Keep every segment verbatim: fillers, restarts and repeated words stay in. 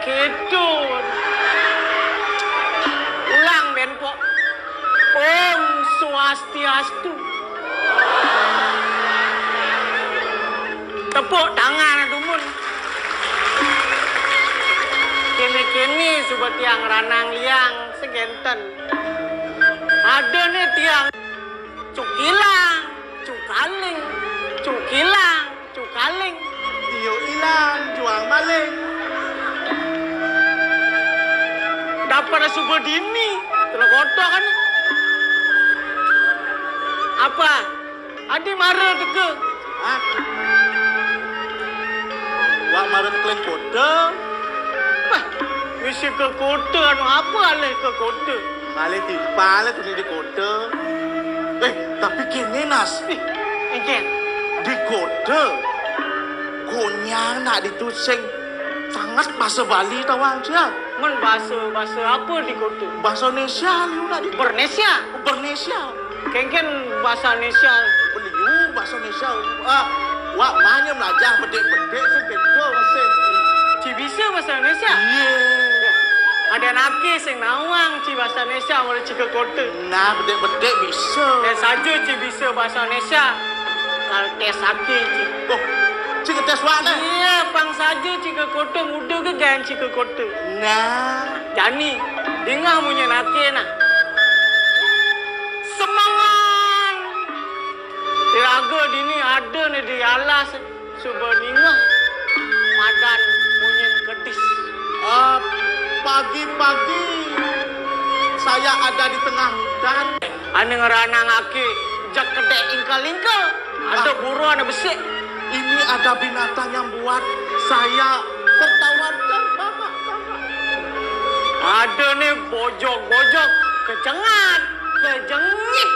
Gitu. Ulang, Ben, kok. Om Swastiastu. Tepuk tangan, dumun. Kini-kini suba tiang ranang liang segenten. Ada nih tiang cukilang, cukaling, cukilang, cukaling. Iyo ilang, juang maling. Dapet suba dini, kena kotok kan. Apa? Adi mara teka. Hah? Wak mara teka kota? Bah, misi ke kota, anu apa alih ke kota? Ngalih timpal tu di kota. Eh, tapi kini, Nas. Eh, engken. Di kota, konyang nak ditu sing sangat bahasa Bali tawang cia. Men bahasa, bahasa apa di kota? Bahasa Indonesia, liu nak di Bernesia. Bernesia. Kengken bahasa Indonesia. Beliau bahasa Indonesia. Ah, wak manya melajah bedik-bedik sing kedo masih. Ci bisa bahasa Indonesia? Iya. Ada nake sing nawang ci bahasa Indonesia mula ci ke kota. Nah, bedik-bedik bisa. Dan saja ci bisa bahasa Indonesia. Kalau tes ake ci. Oh, ci ngetes wak nih. Iya, pang saja ci ke kota, muda ke gan ci ke kota. Nah. Jani, dingah munyi nake nah. Semangan! Iraga dini ada ne di alas suba ningeh madan munyin kedis. Ah, pagi-pagi saya ada di tengah hutan. Ane ngranangake jeg kedek ingkel-ingkel, ada buron besik. Ini ada binatang yang buat saya tertawa terbahak-bahak. Ada ne bojog-bojog, kecengat, kejengit.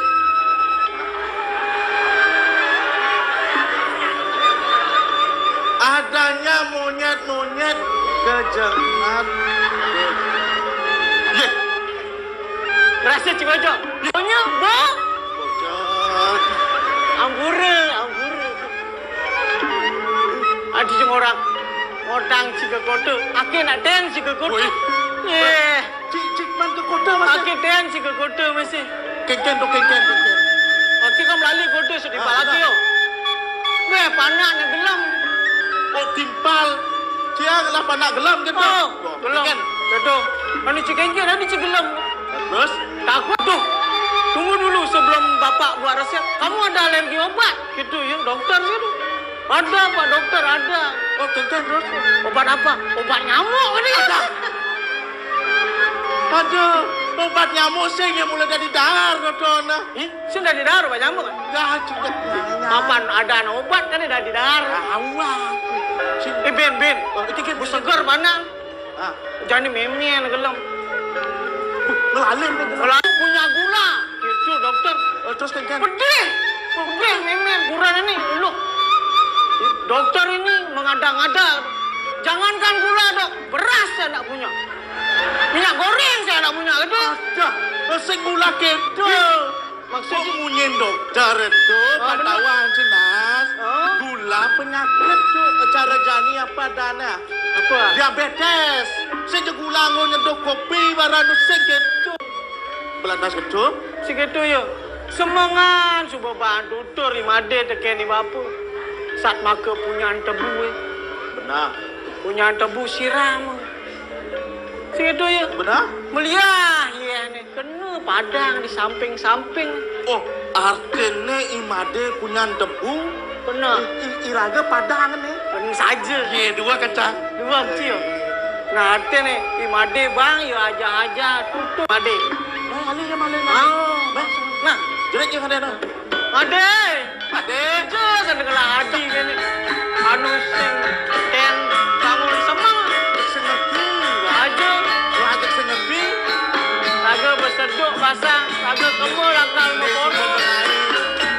Adanya monyet-monyet, kecengat, kejengit. Yeh. Rasa ci bojog. Punya, bo? Bojog. Ampura, ampura. Adi sing orang ngotang ci ke kota, ake nak ten ci ke kota. Woi. Yeh. Cik, cik, man ke kota masih. Ake ten ci ke kota masih. Kengken tu, kengken, kengken. Ake kan melali kota sedimpal ake yo. Weh, panak nak gelem. Oh, timpal. Cia lah panak gelem gitu. Oh, gelem. Kengken. Betul. Anu ci kengken, anu ci gelem. Terus? Takut tuh. Tunggu dulu sebelum Bapak buat resep. Kamu ada alergi obat? Gitu ya, dokter gitu. Ada, Pak Dokter, ada. Oh, kengken terus? Obat apa? Obat nyamuk ini. Ada. Aduh, obat nyamuk sing yang mulai dari dahar, Dona. Ih, sing dari dahar obat nyamuk? Dah, sudah. Kapan ada obat kan dari dahar? Awak. Eh, Ben, Ben. Oh, itu kan seger mana? Ah. Jani memen gelem. Ngelalir kan? Ngelalir punya gula. Gitu, dokter. Oh, terus kan, kan? Pedih. Pedih memen gula ini. Loh. Dokter ini mengada-ngada. Jangankan gula, dok. Beras saya ndak punya. Minyak goreng saya ndak punya, gitu. Aduh, sing gula gitu. Maksud munyin dokter itu, ah, bener. Pantauan, Cinas. Ah? Gula penyakit tu, cara jani apa dana? Apa? Diabetes. Sing gula nggo nyeduh kopi, barang tu sing gitu. Belantas gitu. Sing gitu, ya. Semengan, suba bantu tur, i made teken i bapa. Sat maka punyan tebu, eh. Benar. Punyan tebu siram, eh. Sing gitu, ya. Benar. Meliah, ya, nih. Kena padang di samping-samping. Oh, artine i made punyan tebu. Bener. I, i, iraga padang ne. Bener saja. Ye, dua kacang. Dua kecil. Nah, artine i made bang, ya aja-aja tutup made. Nah, alih ya malih, malih. Ah. Bang. Nah, jerit yang ada, nah. Made. Ade, aja kan ngelah adi kene. Anu sing ten bangun semeng. Sing ngerti. Aja. Wah, ajak sing ngerti. Kagak beseduk basah, kagak kemul akal mengkono.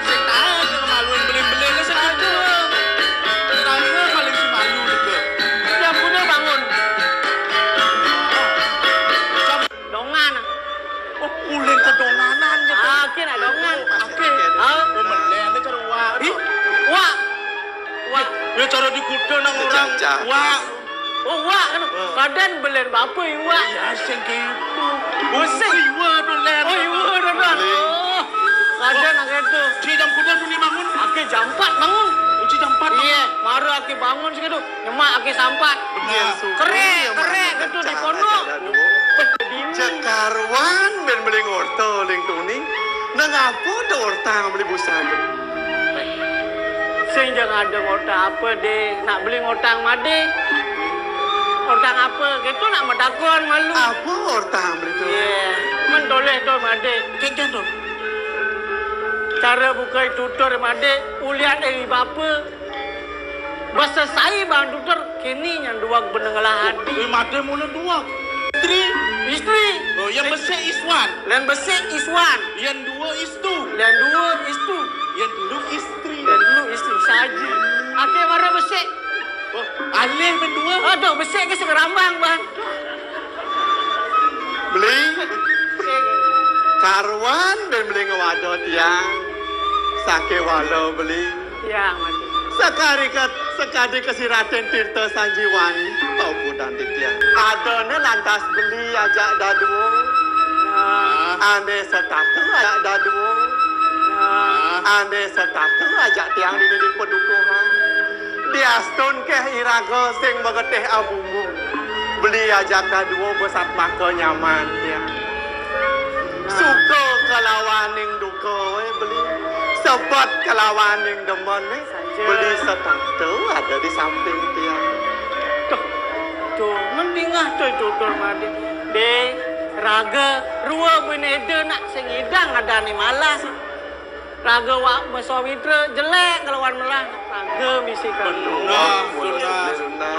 Sing tahu ke kemaluan belin-belin ke sing aja. Tahu paling si malu deke. Yang punya bangun. Dongan. Oh, ulin kedonganan gitu. Ah, kira dongan. Oke. Ah. Pemelian ini cara wak. Ih, wak. Wak. Ya cara di kuda nang orang. Wak. Oh, iwak kan. Kadén belén bapa iwak. Ya, sing kéto. Bosé. Iwa to lén. Oh, iwa to, Don. Oh, kadén aké to. Ci jam kuda tuni bangun. Aké jam empat bangun. Oh, ci jam empat bangun. Iya, mara aké bangun sakéto. Nyemak aké sampat. Bener. Kerek, kerek kéto di pondok. Jakaruan bén beli ngorta ling tuni. Nang apa to orta beli busan? Sing jang ada ngorta apa, Dé? Nak beli ngorta Madé. Ngorta apa? Kéto nak matakon malu. Apa orta beli to? Iya. Men toléh to Madé. Kénkén to. Cara buka tutur Madé, ulian ri bapa. Basa sai bang tutur, kéné nyang duweg beneh ngelah ati. Eh, Madé mula duweg. Istri. Istri. Oh, yang besik Iswan. Yang besik Iswan. Yang dua Istu. Yang dua Istu. Yang dulu istri. Yang dulu istri saja. Aké mara besik. Oh, alih men dua. Aduh, besik ke segerambang, Bang. Beli. Karuan bén beli ngwada tiang. Sakéwala beli. Ya, mati. Sakadi ka, sakadi kasiratin Tirta Sanjiwani, paukudan titiang. Adané lantas beli ajak dadua. Ah. Ané setata ajak dadua. Ah. Ané setata ajak tiang dini di padukuhan. Diastun kéh iraga sing magetih abumbu. Beli ajak dadua besat maka nyaman tiang. Suka kalawaning duka, eh, beli. Sebet kalawaning demen, eh. Beli setata ada di samping tiang. Tuh, tuh, mendingah tuh tutur Madé. Dé, raga rua bini ida nak sing idang adané malas. Raga wak masawitra jelék kalawan melah. Raga misi kan. Benar, benar.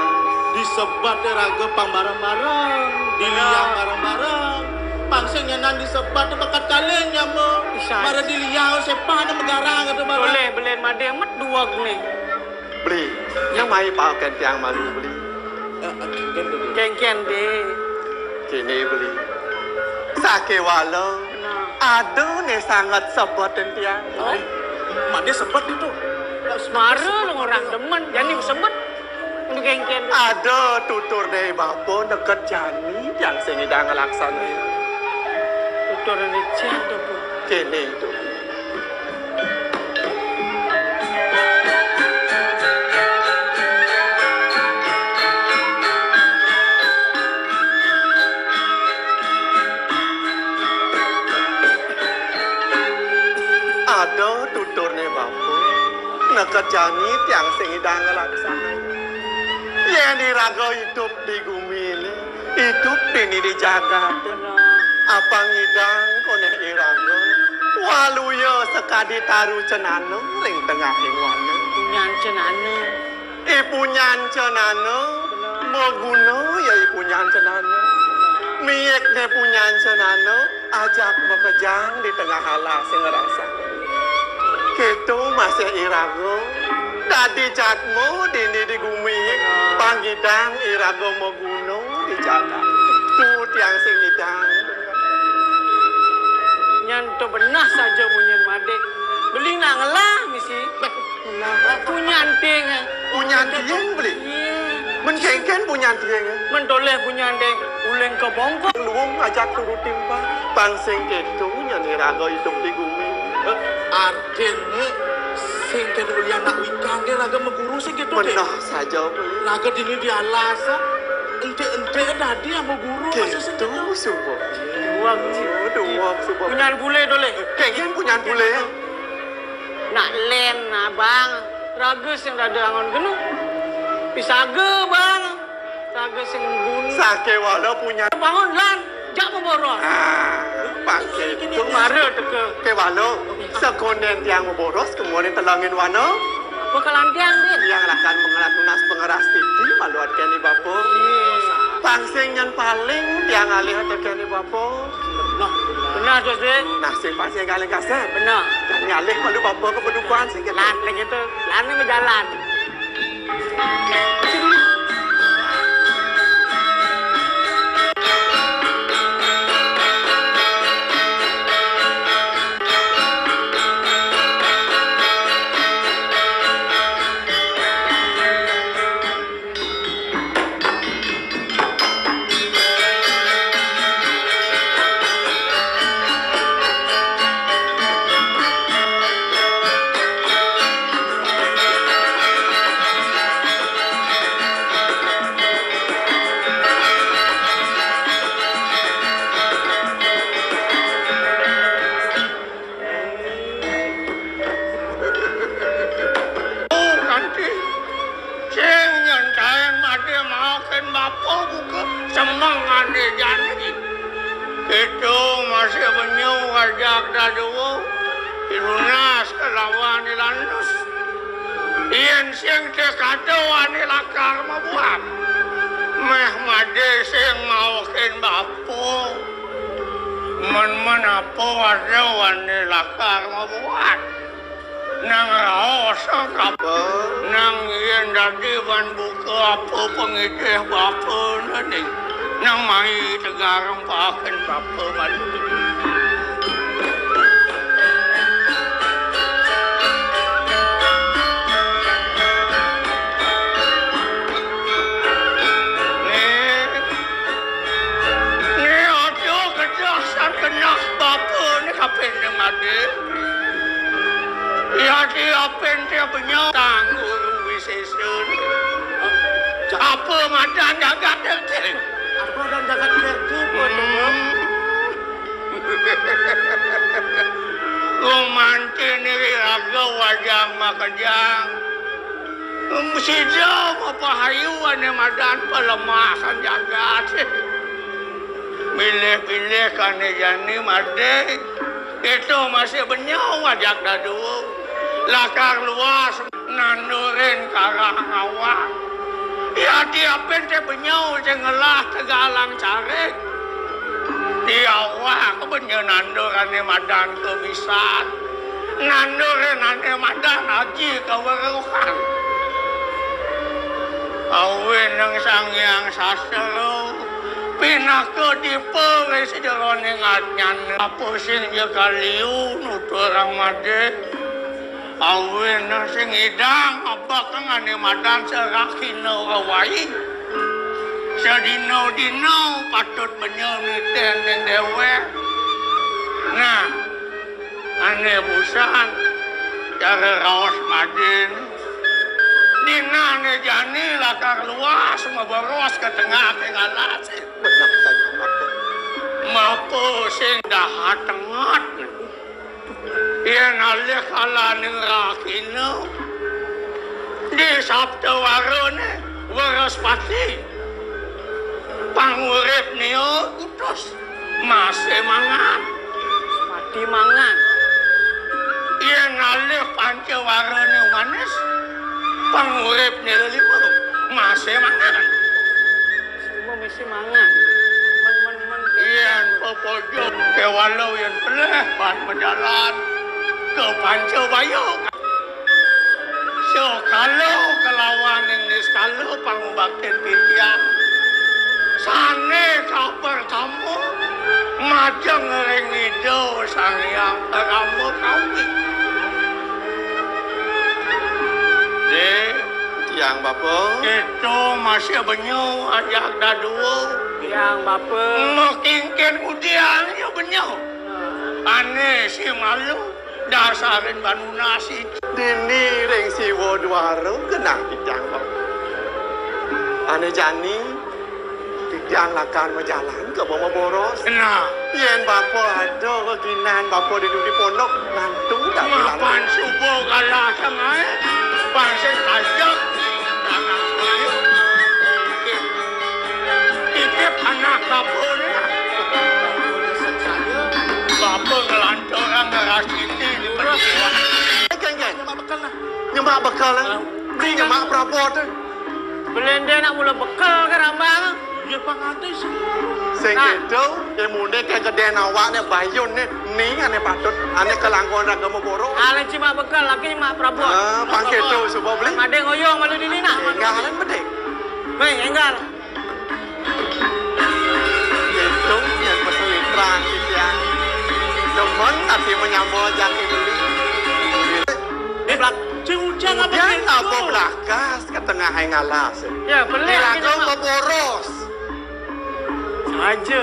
Disebat raga pang bareng-bareng, diliang bareng-bareng. Pang sing nyanan disebat bakat kalih nyama. Mara diliang sepah nang megarang kéto bareng. Boleh, boleh Madé met duweg né. Beli, nyang mai paokan tiang malu beli. Eh, eh, kénkén to, Dé. Kénkén, Dé. Kéné beli. Sakéwala. Nah. Ada né sanget sebetin tiang. Oh, Madé sebet to. Semara lu orang demen, jani sebet. Untuk kénkén. Ada tutur dé bapa neked jani tiang sing idang nglaksana. Tutur dé cén to, Bu. Kéné to. Ada tuturné bapa, neked jani tiang sing idang nglaksana. Yén iraga idup di gumi ini, idup dini di jagat. Apang idang konéh iraga, waluya sakadi taru cenana ring tengahing wana. Punyan cenana. I punyan cenana, maguna ya i punyan cenana. Miikné punyan cenana, ajak makejang di tengah alas sing ngrasa. Kéto masih iraga, dadi jadma dini di gumi, pang idang iraga maguna di jagat. To tiang sing idang. Nyan to beneh saja munyin Madé. Beli nak ngelah misi. Punyan tiing. Punyan tiing beli. Iya. Men kénkén punyan tiing. Men toléh punyan tiing. Uling ka bongkok. Luung ajak turu timpang. Pang sing kéto nyan iraga idup di gumi. Eh, artiné sing kéto ulian nak wikan dé raga maguru sing kéto dé. Beneh saja beli. Raga dini di alas, ah. Entik-entik dadi sama guru masih sing kéto. Kéto suba. Duweg. Duweg suba. Punyan bule toléh. Kénkén punyan bule. Nak lén, Abang. Raga sing rada angon genu. Pisaga, Bang. Raga sing gunu. Sakéwala punyan. Bangun lan, jak maboros. Ah, pang kéto. Mara teka. Kéwala, sakondén tiang maboros, kemudian telengin wana. Apa kalantiang, Din? Tiang lakar mengelat tunas pengeras titi, malu atkén i bapa. Iya. Pang sing nyan paling tiang alih atkén i bapa. Beneh, Dé. Nah, sing pang sing kalih kasar. Beneh. Kan ngalih malu bapa ka padukuhan sing kéto. Lan, kéto. Lan né majalan. Bapa buka semeng ané jani. Kéto masih benyo ajak dadua. Ilunas kalawan Ilanus. Yén sing té kada ané lakar mabuat. Méh Madé sing maokin bapa. Mén-mén apa ada ané lakar mabuat. Nang raos apa? Nang yén dadi ban buka apa pangidih bapa né. Nang mai tegar ampakin bapa malu. Né, né ada kedasan genah bapa né kapin Madé. Yati apin té benyo tang guru wisésa. Apa madan jagat kerti? Apa madan jagat kerti, Pak? Hmm. Gumanti niri raga wajah makejang. Sida mapahayu ané madan palemahan jagat. Bilih-bilih kané jani Madé. Kéto masih benyo ajak dadua. Lakar luas nandurin karah ngawak. Yati apin té benyo sing ngelah tegalang carik. Di awak benyo nandur ané madan kabisan. Nandurin ané madan aji kaweruhan. Awinang Sang Hyang Sastra pinaka dipa ring sajeroning atnyané. Apa sing ja kaliu nuturang Madé? Awinang sing ngidang abakang ané madan sarahina awai. Sadina-dina patut benyo nitén ning déwék. Nah, ané busan cara raos Madé. Dinané jani lakar luas maboros ka tengah ring alas. Mapa sing dahat tengat. Yén alih kalaning rahina di saptawarané Wraspati, panguripné kutus masih mangan. Mati mangan. Yén alih pancawarané manis, panguripné lelima masih mangan. Semua mesti mangan. Men, men, men. Yén pepojo kéwala yén pelih ban majalan ka Pancabaya. Sakala kalawan ing niskala pangubaktin titiang. Sané kapertama majeng ring Ida Sang Hyang Rama Kawi. Dé, tiang bapa. Kéto masih benyo ajak dadua. Tiang bapa. Makingkin udian ya benyo. Ané si malu dasarin banunas. Dini ring Siwa Dwara genah titiang bapa. Ané jani Titiang lakar majalan ka Boma Boros. Nah. Yén bapa ada geginan bapa di, di pondok, nantu dah mapan suba kalah sangai. Pansik ajak. Titip anak bapa ni. Bapa ngelanturang ngeras titi di perjuangan. Kén, kén. Nyemak bekal lah. Nyemak bekal lah. Beli nyemak perabot. Belendé nak mula bekel ke rambang. Ya, panganti sih. Sing kéto, ya mundé ke gedén awak né bayun né, ni ané patut, ané kelangkon raga maboro. Alé cuma bekel, lagi mak perabot. Ah, pang kéto, suba beli. Madé ngoyong malu dini nak. Enggak, alé bedé. Wéh, enggak. Kéto, yang pesan lintang, titiang. Demen, tapi menyambut jaki beli. Di belak-, si Ujang apa? Ujang apa belakas ke tengah aing alas. Ya, beli. Dilaga maboros. Sengaja.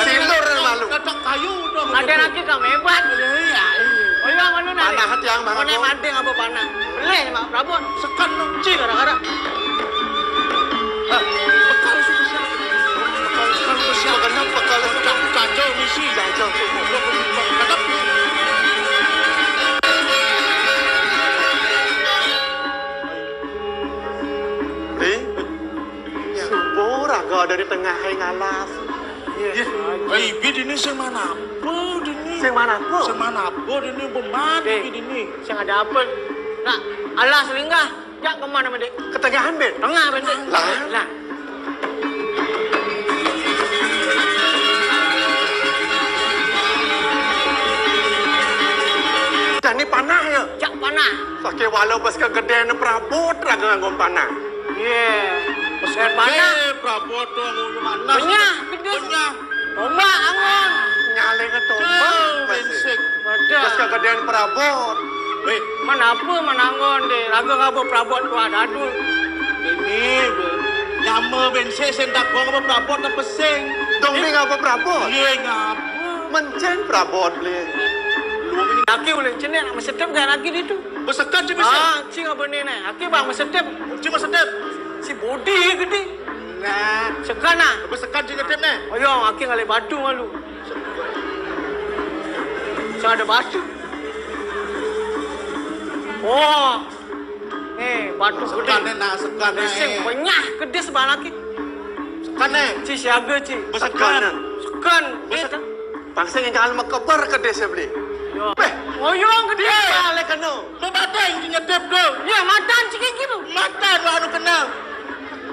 Silur malu. Ketok kayu tu. Ada lagi kang hebat. Iya, iya. Oh iya, malu nari. Panah tiang mana? Mana mading apa panah? Beli, Mak Prabu. Sekan tu. Ci gara-gara. Ah, bekal sudah siap. Bekal sudah siap. Bekal sudah siap. Bekal sudah. Jajal misi. Jajal. Kata. Eh? Di tengah ae ngalas. Iya. Iya. Ai, bi dini sing manapa dini? Sing manapa? Sing manapa dini? Beman. Eh, bi dini. Sing ada apa? Nak alas linggah. Jak kemana, Dek? Ketengahan, Ben. Tengah, Ben, Dek. Lah. Lah. Jani panah ya? Jak panah. Saking wala pas kegedéan prabot raga nganggo panah. Iya. Pas panah. Eh, prabot tuh nganggo panah. Benyah, gedé. Benyah. Tombak anggon. Nyalé ngetombak. Tuh, masih. Brengsek. Waduh. Pas kegedéan prabot. Wéh, man apa man anggon dé? Raga ngaba prabot kuat aduh. Ini, nyama brengsek sing takon ngaba prabot apa sing? Dong, eh, ni ngaba prabot? Iya, ngaba? Mencén prabot, Bli. Lu ini laki ulih cenik, nak mesetep gak laki dia tu? Besekan cik mesetep. Ah, cik apa ni, nak? Laki bang mesetep. Cik mesetep. Si bodi gedé. Nah. Sekan, ah. Besekan cik ngetep, nah. Oh, iya, laki ngalih batu malu. Saya ada batu. Oh. Eh, batu gedé. Sekan, eh, nak, sekan, eh. Sing benyah gedé sebelah laki. Sekan, eh. Ci siaga, ci. Besekan. Sekan. Sekan. Bese-, eh, pang sing enggal mekeber gedé sebeli. Yo. Beh. Ngoyong gedé. Eh, balik kena. Mabading ci nyedep tu. Ya, matan ci gigi tu. Matan baru kena.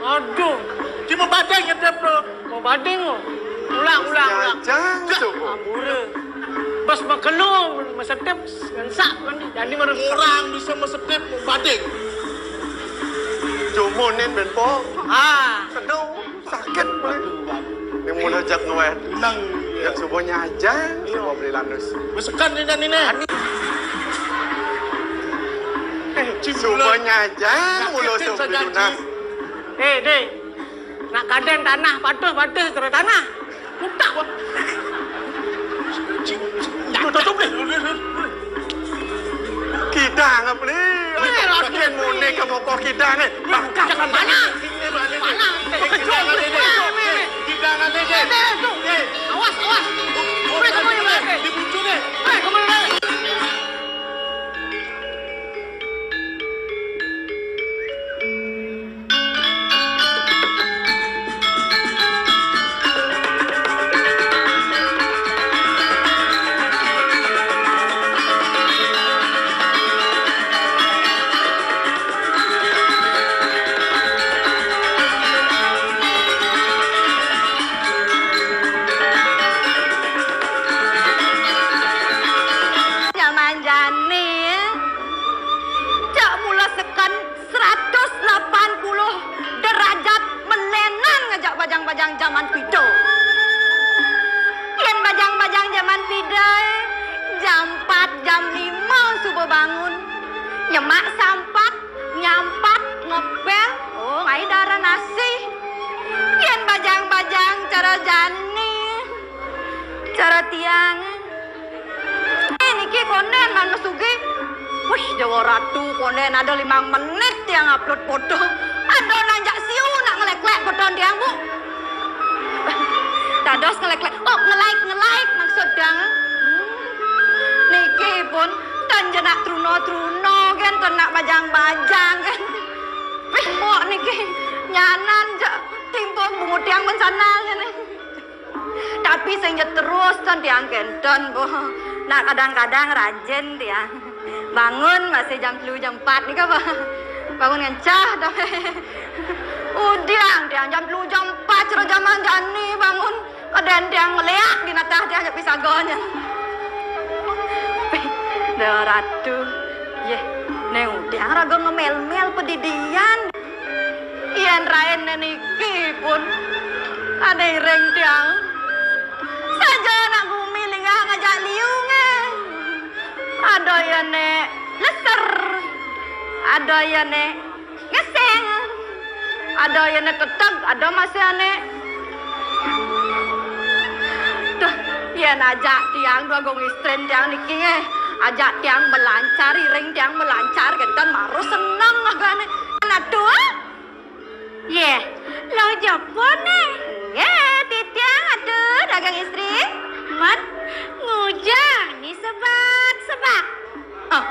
Aduh. Ci mabading nyedep tu. Mabading tu. Ulang, ulang, ulang. Jajang, cukup. Ambura. Bas makelo, mesetep, ngensak, kan, jadi marus. Orang bisa mesetep, mabading. Cuma nen, Ben, po. Ah. Aduh, sakit, Ben. Ini mula jak ngewet. Nang. Ya, subuhnya aja, iya, subuh beli lanus. Besekan ini dan ini. Eh, cing, subuhnya aja, mula subuh lunas. Eh, Dek. Nak kadén tanah, patuh, patuh, terus tanah. Utak gua. Tuh, tutup nih. Kidang apa nih? Eh, lagi. Muni ke moko kidang nih. Jangan mana? Mana? Kidang ada, Dek. Kidang ada, Dek. Awas, awas. Weh, kemana, Dek? Dibujuk, Dek. Weh, kemana, Dek? Jaman jani, cak mula seken seratus lapan puluh derajat melenan ngajak bajang-bajang jaman pida. Yén bajang-bajang jaman pida, jam empat, jam lima suba bangun. Nyemak sampat, nyampat, ngepél, oh, ngai dara nasi. Yén bajang-bajang cara jani, cara tiang, eh, niki kondén man sugih. Wih, Déwa Ratu, kondén ada limang menit tiang upload foto. Ada nanjak siu nak ngelék-lék foto tiang, Bu. Dados ngelék-lék. Oh, nge-like, nge-like maksud tiang. Hmm. Niki pun tan jenak truna-truna kan, tan nak bajang-bajang kan. Wih, mbok niki nyanan jak timpung bungut tiang pun sandal ngene. Tapi sing ja terus ten tiang kénten, Bu. Nah, kadang-kadang rajin tiang. Bangun masih jam telu, jam empat nika, Bu. Bangun ngencah dah. Udiang tiang jam telu, jam empat cara jaman jani bangun. Kadén tiang ngeliak di natah tiang nyepi sagonya. Déwa Ratu, yéh, neng udiang raga ngemel-mel pedidian. Yén rain niki pun ada iring tiang. Saja anak gumi linggah ngajak liu nggih. Ada ya nek leser. Ada ya nek ngeseng. Ada ya nek teteg, ada masih anek. Tuh, yén ajak tiang dua gong istrin tiang niki nggih. Ajak tiang melancar, iring tiang melancar, kénten marus seneng agane. Anak tua? Yéh, lo jepun nih. Nggih, titiang atuh dagang istri. Man, ngujang ni sebak-sebak. Ah,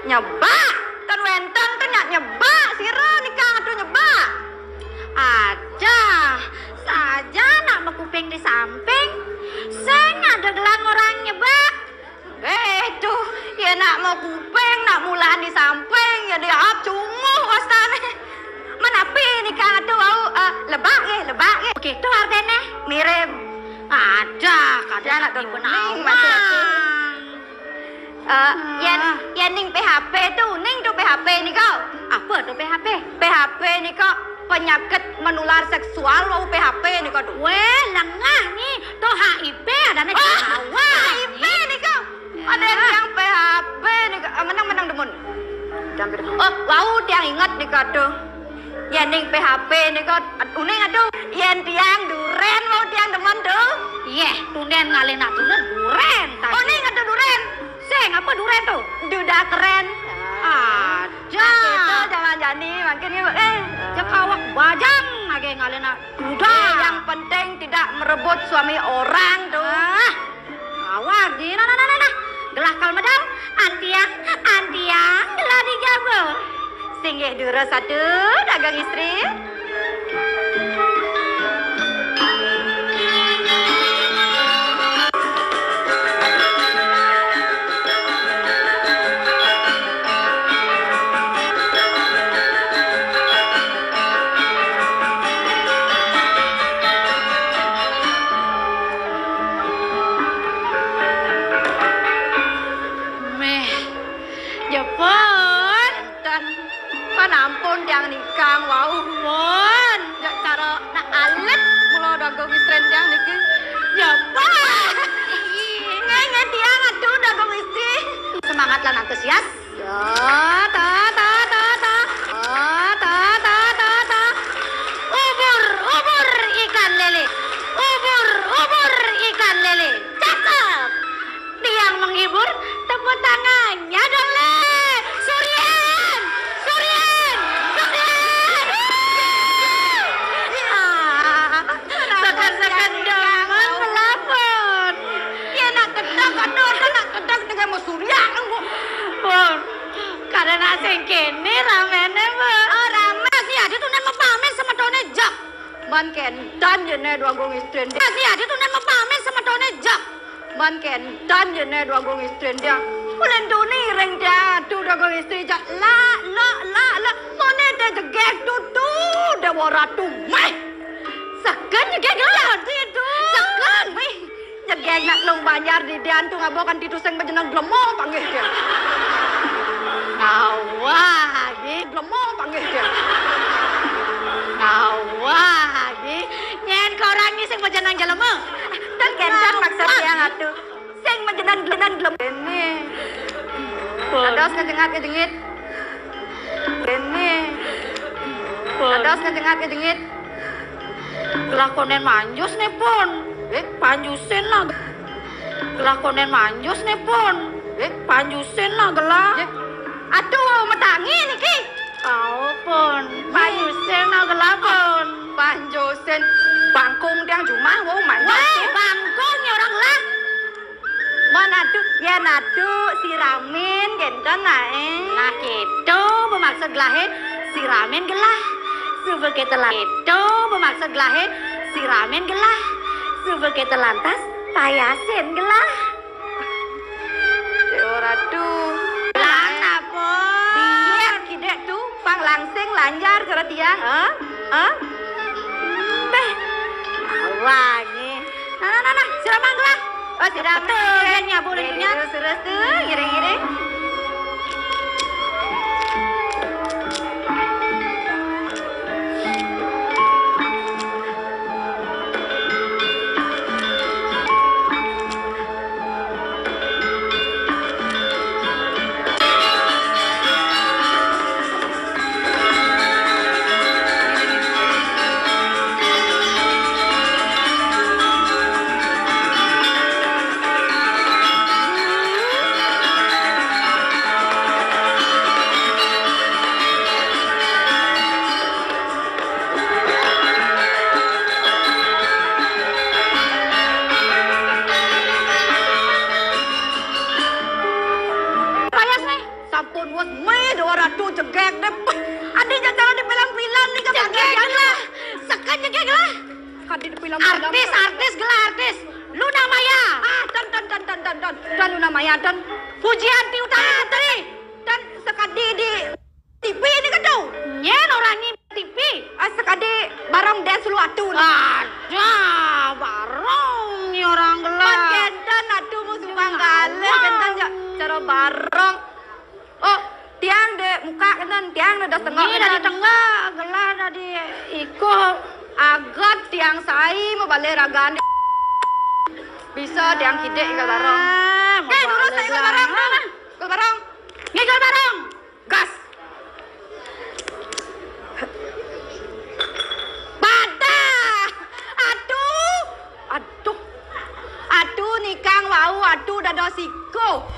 nyebak. Ten wénten ten nyak nyebak. Sira nika atuh nyebak. Adah, Saja nak makuping di samping, sing ada gelang orang nyebak. Eh, tuh, ya nak makuping, nak mulaan di samping, ya dia cunguh wastane. Menapi nika tuh wau, eh, lebak nggih, lebak nggih. Oke, tuh artene. Mirip. Ada, kadang nak tuh bening, masih Eh, yen, yen ning P H P tuh, ning tuh P H P nika. Apa tuh P H P? P H P nika penyakit menular seksual wau P H P nika tuh. Weh, lengah ni. Tuh H I V adane. Oh, Jawa. H I V nika. Ada yang P H P nika. Eh, menang, menang demun. Oh, wau tiang inget nika tuh. Yen ning P H P nika uning aduh. Yen tiang duren wau tiang demen tuh. Yeh, tunden ngalih nak duren, duren. Uning aduh duren. Sing, apa duren tuh? Duda keren. Ada. Nah, gitu, zaman jani, makin gitu. Eh, cek awak bajang, nage ngalih nak duda. Eh, yang penting tidak merebut suami orang tuh. Ah, awak di, nah, nah, nah, nah, nah. Gelah kal medal, antiang, antiang, gelah dijaga. Singgih dura satu, dagang istri. Meh, jepun. Ten, pan ampun tiang nikang wau. Pun. Jak cara nak alit mula dagang istri tiang niki. Jepun. Ngai, ngai tiang aduh dagang istri. Semangat lan antusias. Ya, ta, ta, ta, ta. Ta, ta, ta, ta, ta. Ubur, ubur ikan lele. Ubur, ubur ikan lele. Cakep. Tiang menghibur, tepuk tangannya dong, Le. Surian, Surian, Surian. Ah, sekan-sekan demen melapor. Ya nak kedak, aduh, aduh, nak kedak dengan mau Surian. Pun, karena sing kene ramene, Bu. Oh, rame sih, ada tuh nen mau pamit sama Tone Jok. Ban kentan jene dua gong istri. Masih ada tuh nen mau pamit sama Tone Jok. Ban kentan jene dua gong istri dia. Ulen duni ring dia, tuh dua gong istri jak. La, la, la, la. Mone te jegek tuh, tuh, Dewa Ratu. Meh. Seken jegek lah. Seken, meh. Jegek nak lung banjar di dian tuh ngabokan titu sing bejeneng glemo panggih dia. Awah, agi. Glemo panggih dia. Awah, agi. Nyen korang ni sing bejeneng jelema. Dan kentan maksud tiang atuh. Sing menjenan-jenan gelem. Ini. Pun. Ados ngejengat ngejengit. Ini. Pun. Ados ngejengat ngejengit. Gelah konen manjus nih, Pun. Eh? Panjusin lah. Gelah konen manjus nih, Pun. Eh? Panjusin lah gelah. Eh? Aduh, metangi niki. Tau, Pun. Panjusin lah gelah, Pun. Panjusin. Bangkung tiang jumah, wau manjus. Weh, bangkung ya orang lah. Mon aduh, yen aduh siramin gendong ae. Nah, gitu bermaksud gelahe siramin gelah. Suba kita lan-, gitu bermaksud gelahe siramin gelah. Suba kita lantas payasin gelah. Ya ora tuh. Lan apa? Biar kidek tuh pang langsing lanjar cara tiang, eh? Eh? Beh. Awang. Nah, nah, nah, nah, sira mangkla. Oh, sira betul, ya, nyabu lucunya. Terus, terus tuh, ngiring-ngiring. Payas nih. Sampun wes meh dua ratus jegek deh. Adi jak cara di film-film nih kan. Jegek lah. Sekan jegek lah. Kadi di film-film. Artis, artis, gelar artis. Luna Maya. Ah, ten, ten, ten, ten, ten, ten. Ten Luna Maya, ten. Pujianti Utami Putri. Ten sekadi di T V ini kan tu. Nyen orang ni T V. Ah, sekadi barong dance lu atu. Ada, barong ni orang gelar. Pan kenten atu mu sumbang galeh, kenten ja cara barong. Oh, tiang de muka kenten, tiang de dah tengah. Ni dah di tengah, gelar dah di iko. Agat tiang sai mau balik ragan. Bisa tiang kidik ke barong. Ah, eh, nurus saya ke barong. Ke barong. Ngigal barong. Gas. Padah. Aduh. Aduh. Aduh, nikang wau, aduh, dada siko.